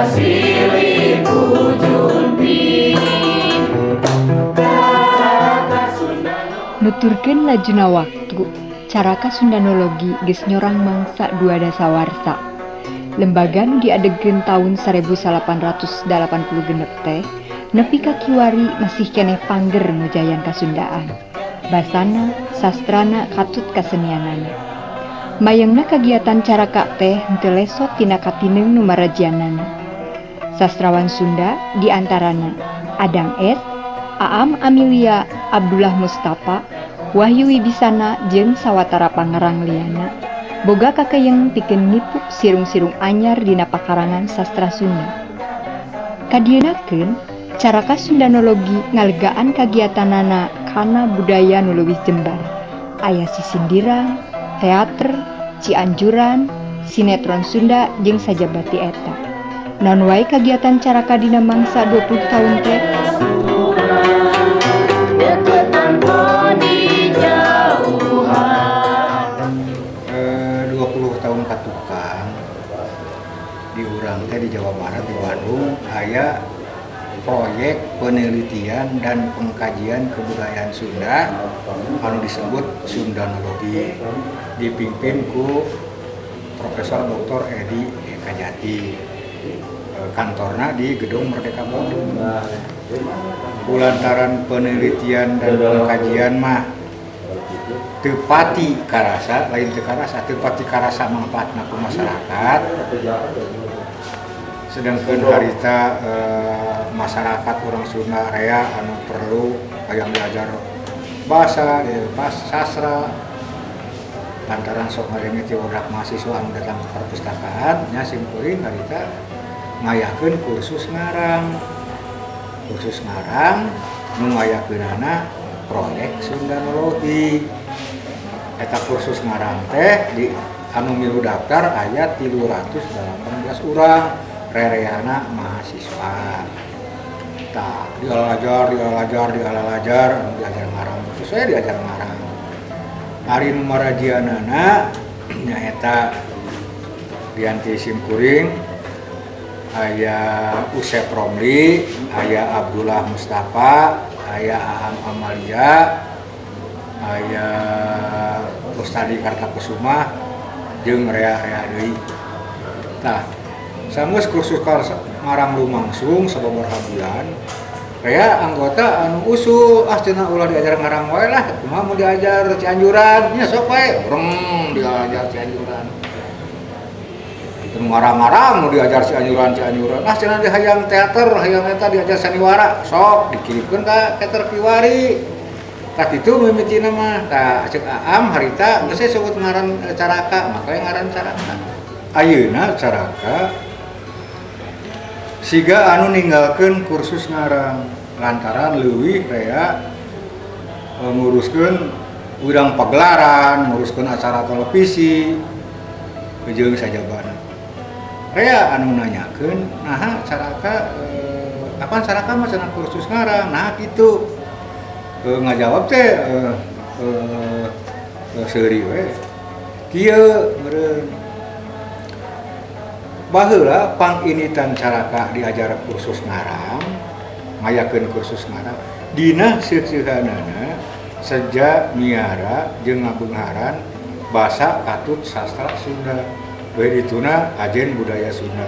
Silih ku Junti. Caraka Sundanologi. Nuturkeun lajuna waktu, Caraka Sundanologi geus nyorang mangsa 2 dasawarsa. Lembaga nu diadegkeun taun 1886 teh nepi ka kiwari masih keneh pangger ngujayan kasundaan. Basana, sastrana katut kasenianana. Mayengna kagiatan Caraka teh henteu lesot tina katineung nu marajianana. Sastrawan Sunda diantarana Adang S, Aam Amilia, Abdullah Mustafa, Wahyu Wibisana jeung sawatara pangarang liana. Boga kakeyeng pikeun ngipuk sirung-sirung anyar dina pakarangan sastra Sunda. Kadieunakeun, Caraka Sundanologi ngalegaan kagiatanana kana budaya nu leuwih jembar. Aya sisindiran, teater, cianjuran, sinetron Sunda jeung sajaba ti eta. Naon wae kagiatan Caraka dina mangsa 20 tahun teh? Deketan di jauhan. 20 tahun katukang di urang teh di Jawa Barat, di Bandung, aya proyek penelitian dan pengkajian kebudayaan Sunda anu disebut Sundanologi, dipimpin ku Profesor Dr. Edi Ekajati. Kantorna di Gedung Merdeka Bandung. Kulantaran penelitian dan pengkajian mah teu pati karasa, lain teu karasa, teu pati karasa manfaatna ku masyarakat, sedangkan harita masyarakat orang Sunda rea anu perlu hayang diajar bahasa, bahasa sastra, lantaran sok ngadenge ti budak mahasiswa anu datang ke perpustakaan nya, simkuring harita ngayakeun kursus ngarang, kursus ngarang nu ngayakeunana proyek Sundanologi. Eta kursus ngarang teh di anu milu daftar aya 318 urang, rereana mahasiswa. Tah, dialajar, dialajar, dialajar, anu diajar ngarang, terus saya diajar ngarang. Ari nu marajianana nyaeta Dianti simkuring, aya Usep Romli, aya Abdullah Mustafa, aya Aam Amalia, aya Rustadi Kartakusuma jeung rea-rea deui. Tah, sanggeus kursus ngarang lumangsung sababaraha bulan, rea anggota anu usul, "Ah," cenah, "ulah diajar ngarang wae lah, kumaha mun diajar Cianjuran?" Nya sok wae, urang diajar Cianjuran. Itu ngarang-ngarang nu diajar Cianjuran Cianjuran. "Ah," cenah, "di hayang teater, hayang eta diajar saniwara." Sok dikirimkeun ka teater kiwari. Tah, kitu mimitina mah. Tah, ceuk Aam harita geus sebut ngaran Caraka, makanya ngaran Caraka. Ayeuna Caraka siga anu ninggalkeun kursus ngarang lantaran leuwih rea nguruskeun widang pagelaran, nguruskeun acara televisi jeung sajabana. Rea anu nanyakeun, naha Caraka kapan Caraka mah cenah kursus ngarang, nah kitu. Ngajawab teh seuri we. Kieu meureun. Baheula panginitan Caraka diajar kursus ngarang, ngayakeun kursus ngarang, dina seusehanana seja miara jeung ngabeungharan basa katut sastra Sunda. Bae dituna ajen budaya Sunda.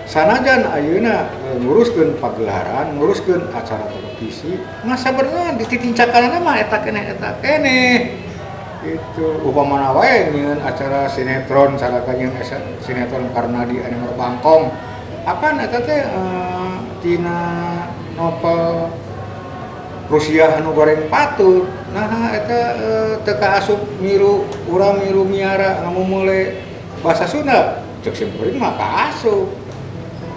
Sanajan ayeuna nguruskeun pagelaran, nguruskeun acara televisi, mah sabenerna dititincakanana mah eta keneh, eta keneh. Itu upamana wae nyieun acara sinetron, Caraka nyieun sinetron karena di Animal Bangkong. Apan eta teh tina novel Rusia anu goreng patut. Nah, eta teu kaasup miru urang miru miara ngamumule bahasa Sunda. Ceuk simkuring mah kaasup.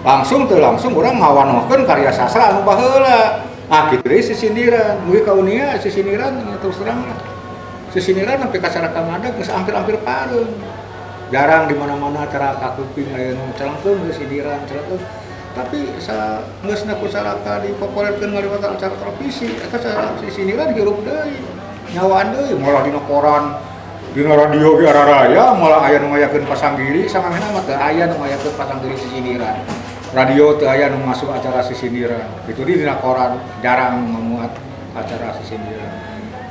Langsung teu langsung urang ngawanohkeun karya sastra anu baheula. Ah, kitu deui sisindiran. Mugi kauninga sisindiran terus terang lah. Sisindiran sampai ka Caraka ngadeg geus hampir-hampir pareum. Jarang di mana-mana acara kakuping aya nu celengkeun sisindiran, celengkeun. Tapi sa geusna ku Caraka dipopulerkeun ngaliwatan acara televisi, eta cara sisindiran hirup deui. Nyawaan deui, malah dina koran, dina radio ge araraya, malah aya nu ngayakeun pasanggiri, samemehna mah teu aya nu ngayakeun pasanggiri sisindiran. Radio teu aya nu masuk acara sisindiran. Kitu di dina koran jarang memuat acara sisindiran.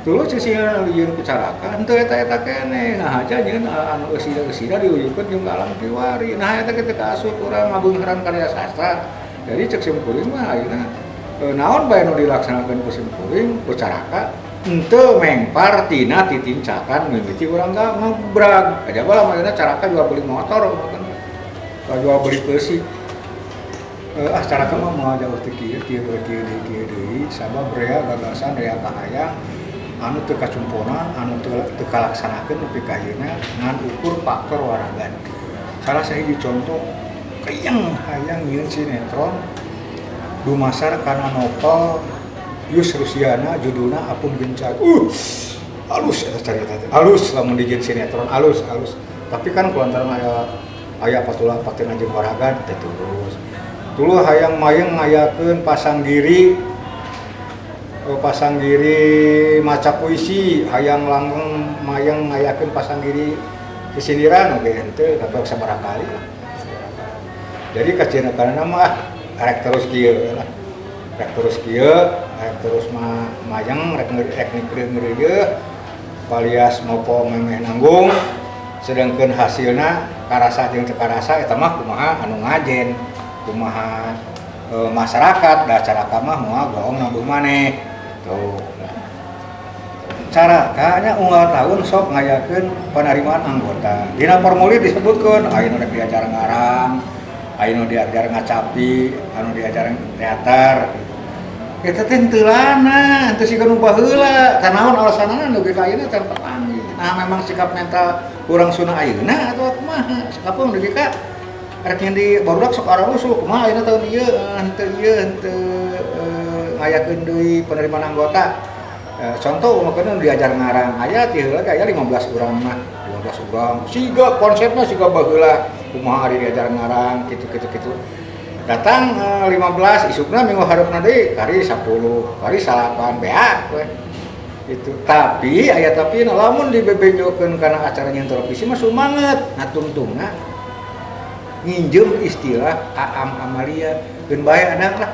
Tuluy sisindiran dijieun ku Caraka henteu eta-eta keneh. Nah aja nyieun anu eusida-eusida diuyukeun jeung alam kiwari. Nah eta kitu kaasup urang ngabeungharan karya sastra. Jadi cek simkuring mah ayeuna naon bae nu dilaksanakeun ku simkuring ku Caraka henteu mengpar tina titincakan mimiti urang ngabrag. Kajaba lamun ayeuna Caraka jual beli motor jual beli besi. Caraka mah moal jauh ti kieu kieu kieu deui kieu deui sabab rea gagasan rea kahayang anu teu kacumponan anu teu kalaksanakeun nepi ka ayeuna ngan ukur faktor waragan. Salah sahiji contoh keyeng hayang nyieun sinetron dumasar kana novel Yus Rusiana judulna Apung Gencay. Halus eta carita teh. Halus lamun dijieun sinetron halus halus. Tapi kan kulantaran aya patula patina jeung waragan teh terus. Tuluy hayang mayeng ngayakeun pasanggiri maca puisi, hayang langgeng mayeng ngayakeun pasanggiri sisindiran oge henteu kabeh sabaraha kali lah. Jadi kacieuna mah rek terus kieu lah. Rek terus kieu, rek terus mayeng rek ngeureuyeuh palias mopo memeh nanggung sedangkeun hasilna karasa jeung teu karasa eta mah kumaha anu ngajen. Kumaha masyarakat da Caraka mah moal goong nambeuh maneh tuh. Caraka nya unggal tahun sok ngayakeun penerimaan anggota. Dina formulir disebutkeun aya nu rek diajar ngarang, aya nu diajar ngacapi, anu diajar teater. Eta teh henteu lana, henteu siga nu baheula. Tah naon alasanana dugi ka ayeuna teh papanggih. Nah memang sikap mental urang Sunda ayeuna atau kumaha? Kapan dugi ka rek nyen di barudak sok ararusuh kumaha ayeuna tahun ieu henteu ieu henteu ngayakeun deui penerimaan anggota. Contoh umpamana diajar ngarang aya ti heula ge aya 15 urang mah, 15 urang. Siga konsepna siga baheula kumaha ari diajar ngarang kitu kitu kitu. Datang 15 isukna minggu hareupna deui kari 10, kari 9 beak we. Itu tapi aya tapi lamun dibebenjokeun kana acara nyeun televisi mah sumanget ngatungtungna nginjem istilah Aam Amalia keun bae adang lah.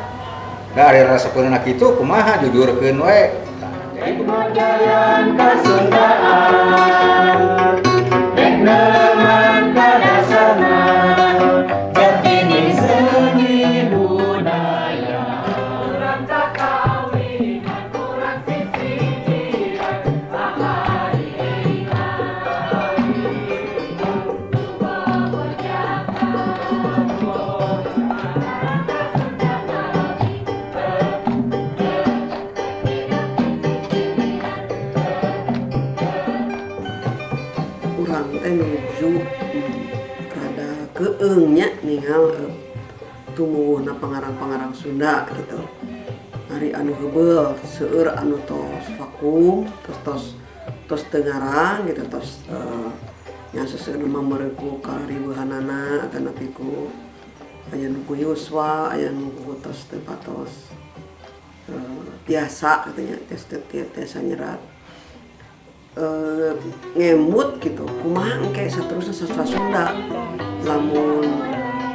Da ari resepeunna kitu kumaha jujurkeun we. Tah, jadi Kemajayan Kasundaan rek neman kadasana jatining seni budaya. Urang kakawinan urang sisindiran bahari. Urang teh nuju rada keung nya ningal tumuwuhna pangarang-pangarang Sunda gitu. Ari anu heubeul seueur anu tos vakum, tos teu ngarang gitu, tos nya seseueurna mah meureun ku karariweuhanana atanapi ku aya nu ku yuswa, aya nu ku tos teu patos tiasa gitu nya, tos teu tiasa nyerat. Ngemut gitu, kumaha engke saterusna sastra Sunda lamun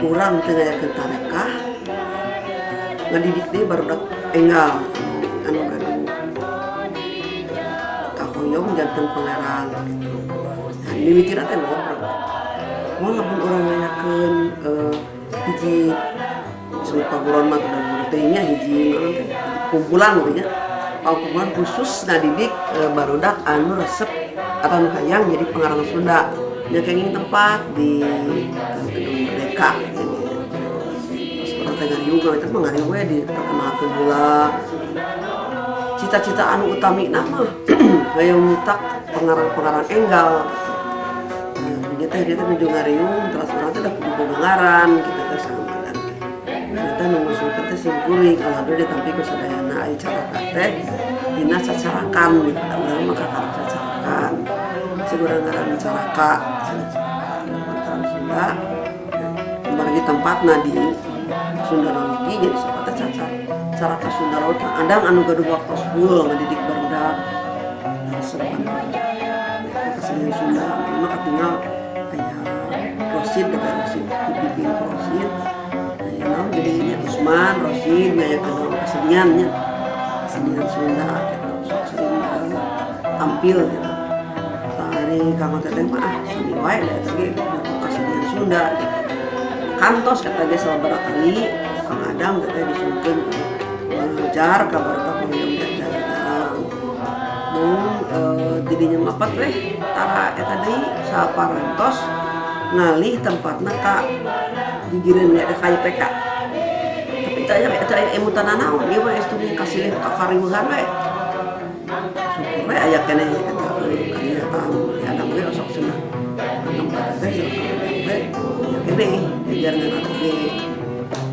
urang teu ngayakeun tarekah ngadidik deui barudak enggal anu gaduh kahoyong janten pangarang gitu. Nah, mimitina teh ngobrol. Moal lamun urang ngayakeun hiji disebut paguron mah teu teuing nya hiji naon teh kumpulan gitu nya. Kumpulan khusus ngadidik barudak anu resep atau anu hayang jadi pangarang Sunda. Nya kenging tempat di Gedung Merdeka gitu. Terus urang teh ngariung, eta mah ngariung we diperkenalkeun heula. Cita-cita anu utamina mah hayang nyutak pangarang-pangarang enggal gitu. Nah, dia teh nuju ngariung terus urang teh da kudu boga ngaran gitu teh sangkadan. Ternyata nu ngusulkeun teh simkuring, alhamdulillah ditampi ku sadayana aya Caraka teh dina cacarakan gitu. Da urang mah kakara cacarakan. Sing urang ngaranna Caraka, lantaran Sunda. Kumargi tempatna di Sundanologi jadi sepatah cacar Caraka Sundanologi. Adang anu gaduh waktos full ngadidik barudak resep kana kesenian Sunda. Mah katinggal aya Rosid, eta Rosid dipimpin ku Rosid. Aya naon Jadi Usman Rosid ngayakeun kesenian nya, kesenian Sunda gitu, sok sering tampil gitu. Tah, ari Kang Teteh mah, ah, sami wae da eta ge butuh kesenian Sunda gitu. Kantos eta ge sababaraha kali Kang Adang teteh disungkeun ngajar ka barudak nu hoyong diajar ngarang. Mung didinya mah weh tara eta deui saparantos ngalih tempatna ka gigireun ada ka YPK. Tapi teu aya, teu aya emutan naon, ieu mah geus kasilih ka kariweuhan we. Syukur we aya keneh eta kegiatan di Adang ge sok cenah. Tempat teh cenah Kang Adang teh aya keneh diajar ngarang oge.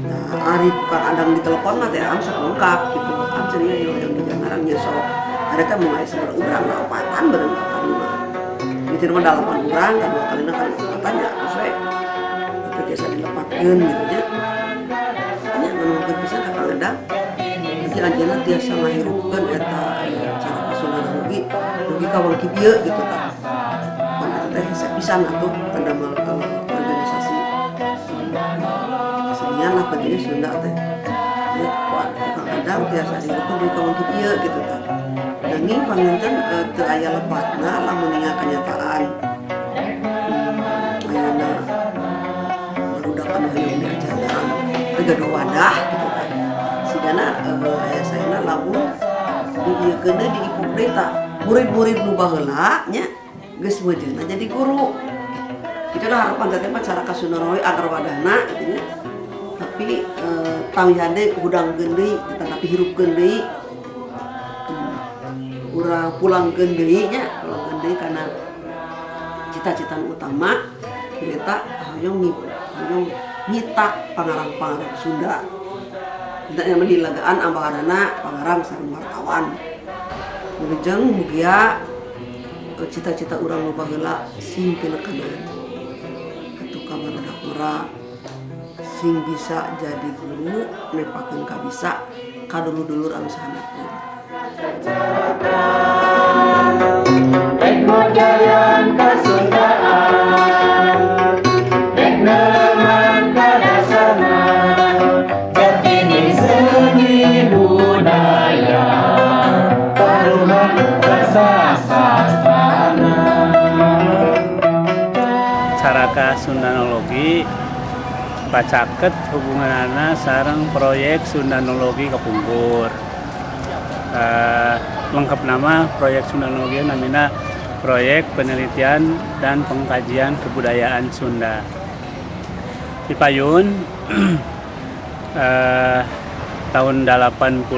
Nah, ari ku Kang Adang ditelepon mah teh am sok lengkap gitu. Am cenah ieu hoyong diajar ngarang nya sok. Ada teh mau aya sabaraha urang lah, opatan bareng kami mah. Itu mah dalapan urang, kadua kalina kali opatan ya terus we. Tapi biasa dilepatkeun gitu nya. Nya nganuhunkeun pisan ka Kang Adang. Nanti anjeunna tiasa ngahirupkeun eta Caraka Sundanologi dugi ka wangki bieu gitu tah. Pan eta teh hese pisan atuh kadamel organisasi kesenian lah baginya Sunda teh. Ya, ku Kang Adang tiasa dihirupkeun dugi ka wangki bieu gitu tah. Nanging panginten teu aya lepatna lamun ningal kenyataan. Ayeuna barudak anu hoyong diajaran teu gaduh wadah gitu kan. Sigana aya sayana lamun diieukeun deui, diipuk deui tah, murid-murid nu baheula nya geus meujeuhna jadi guru. Itulah harapan teteh mah Caraka Sundanologi agar wadahna gitu nya. Tapi tambihan deui, hudangkeun deui, tetapi hirupkeun deui. Urang pulangkeun deui nya, pulangkeun deui kana cita-cita utama nyaeta hoyong nyitak pangarang-pangarang Sunda. Kita yang dilagaan ambahanana pangarang sareng wartawan. Wilujeng mugia cita-cita urang nu baheula sing pinekanan. Atuh ka barudak ngora sing bisa jadi guru nepakeun kabisa ka dulur-dulur anu sahandapeun. Rek mojayan kasundaan, rek neman kadasana, jatining seni budaya, taruhan bahasa sastrana. Caraka Sundanologi pacaket hubunganana sareng proyek Sundanologi kapungkur. Lengkap nama proyek Sundanologi namina Proyek Penelitian dan Pengkajian Kebudayaan Sunda. Di payun tahun 86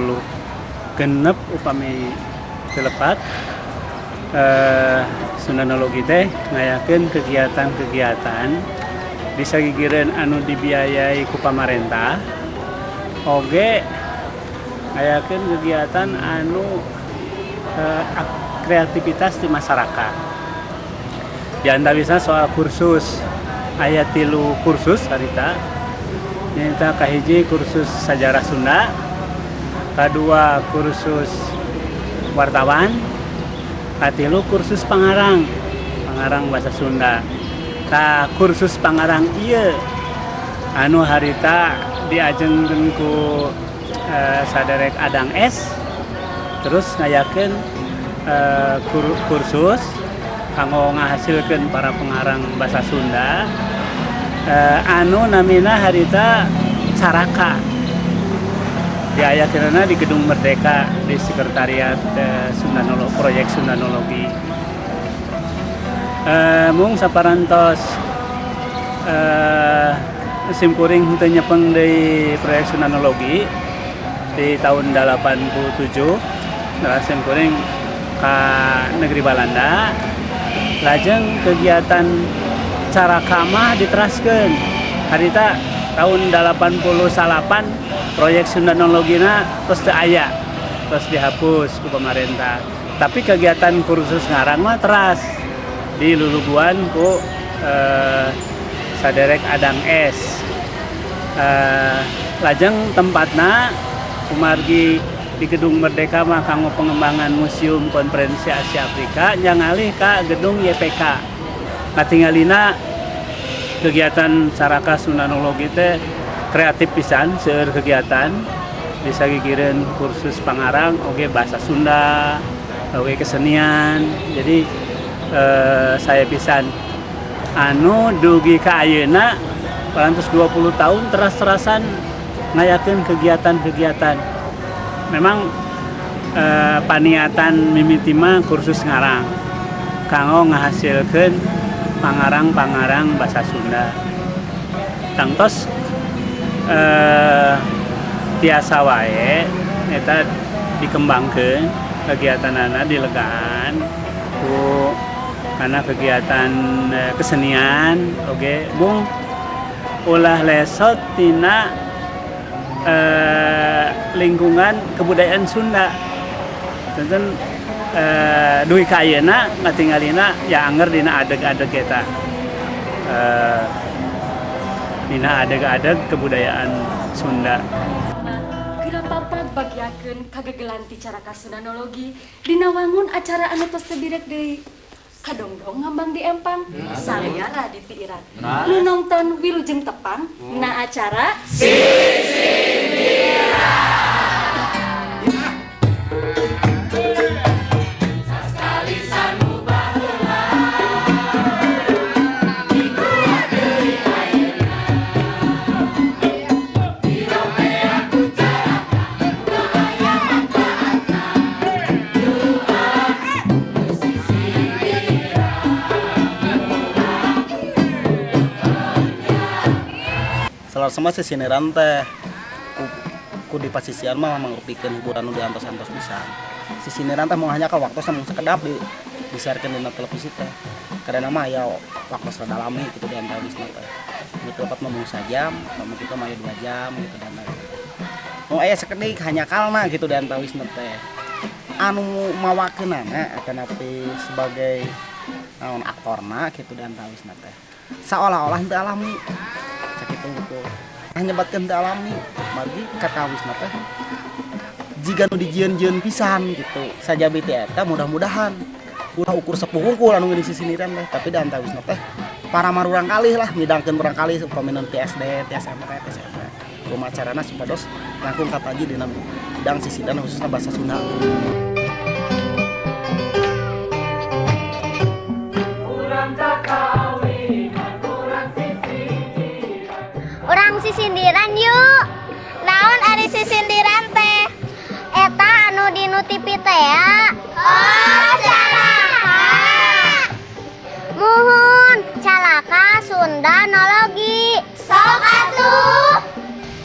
upami teu lepat, Sundanologi teh ngayakeun kegiatan-kegiatan bisa gigireun anu dibiayai ku pamarentah oge, ngayakeun kegiatan anu kreativitas di masyarakat. Di antawisna soal kursus, aya tilu kursus harita nyaeta kahiji kursus sejarah Sunda, kadua kursus wartawan, katilu kursus pangarang, pangarang bahasa Sunda. Tah, kursus pangarang ieu anu harita diajengkeun ku saderek Adang S, terus ngayakeun kursus kanggo ngahasilkeun para pengarang bahasa Sunda anu namina harita Caraka, diayakeunana di Gedung Merdeka di Sekretariat Proyek Sundanologi. Mung saparantos simkuring henteu nyepeng deui proyek Sundanologi di tahun 87. Nah, simkuring ka negeri Balanda, lajeng kegiatan Caraka mah diteraskeun harita tahun 88. Proyek Sundanologina terus teu aya, terus dihapus ku pemerintah, tapi kegiatan kursus ngarang mah teras di luluguan ku saderek Adang S. Lajeng tempatna kumargi di Gedung Merdeka mah kanggo pengembangan Museum Konferensi Asia Afrika, ngalih ka Gedung YPK. Katingalina kegiatan Caraka Sundanologi teh Kreatif pisan, seueur kegiatan, bisa gigireun kursus pangarang oge bahasa Sunda, oge kesenian. Jadi saya pisan anu dugi ka ayeuna parantos 20 tahun teras-terasan ngayakeun kegiatan-kegiatan. Memang paniatan mimiti mah kursus ngarang kanggo ngahasilkeun pangarang-pangarang bahasa Sunda. Tangtos tiasa wae eta dikembangkeun kegiatanana, dilegaan ku karena kegiatan kesenian oge, mung ulah lesot tina lingkungan kebudayaan Sunda. Tenten dugi ka ayeuna ngatinggalina ya anger dina adeg-adeg eta, dina adeg-adeg kebudayaan Sunda. Geura papag bagiakeun kagegelan ti Caraka Sundanologi dina wangun acara anu tos teu birek deui. Kadongdong ngambang di empang, saliara di tiiran. Nu nongton wilujeng tepang na acara. Salah sama sisindiran teh ku di pasisian mah mangrupikeun hiburan nu diantos-antos pisan. Sisindiran teh moal hanjakal waktu mung sakedap di disiarkeun dina televisi teh. Karena mah aya waktu rada lami gitu di antawisna teh. Gitu lepat mah mung sajam, lamun kitu mah aya 2 jam gitu di antawisna. Nu aya sakedik hanjakalna gitu di antawisna teh. Anu mawakeunana atanapi sebagai naon aktorna gitu di antawisna teh. Seolah-olah henteu alami. Sakitu gitu. Nyebatkeun teu alami, margi katawisna teh jiga nu dijieun-jieun pisan gitu. Sajabi teh eta mudah-mudahan ulah ukur sepuh hungkul anu ngeuning sisindiran teh, tapi di antawisna teh para marurang kalih lah midangkeun urang kalih upamina ti SD, ti SMP, ti SMP. Kumaha carana supados langkung kataji dina bidang sisindiran khususna bahasa Sunda. Urang sisindiran yuk. Naon ari sisindiran teh? Eta anu di nu TV teh ya. Oh, calaka. Muhun, Calaka Sundanologi. Sok atuh.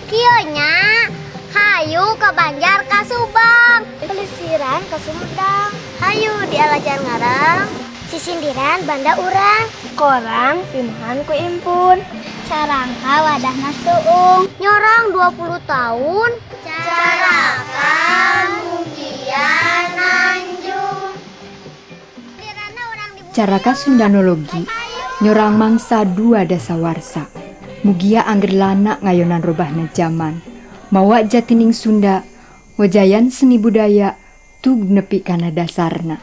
Kieu nya, hayu ke Banjar ka Subang. Pelisiran ke Sumedang. Hayu dialajar ngarang. Sisindiran banda urang. Korang simhan ku impun. Carangka wadahna suung. Nyorang 20 tahun. Caraka mugia nanjung. Caraka Sundanologi nyorang mangsa dua dasawarsa. Mugia angger lana ngayonan robahna jaman. Mawa jatining Sunda, wajayan seni budaya, tug nepi kana dasarna.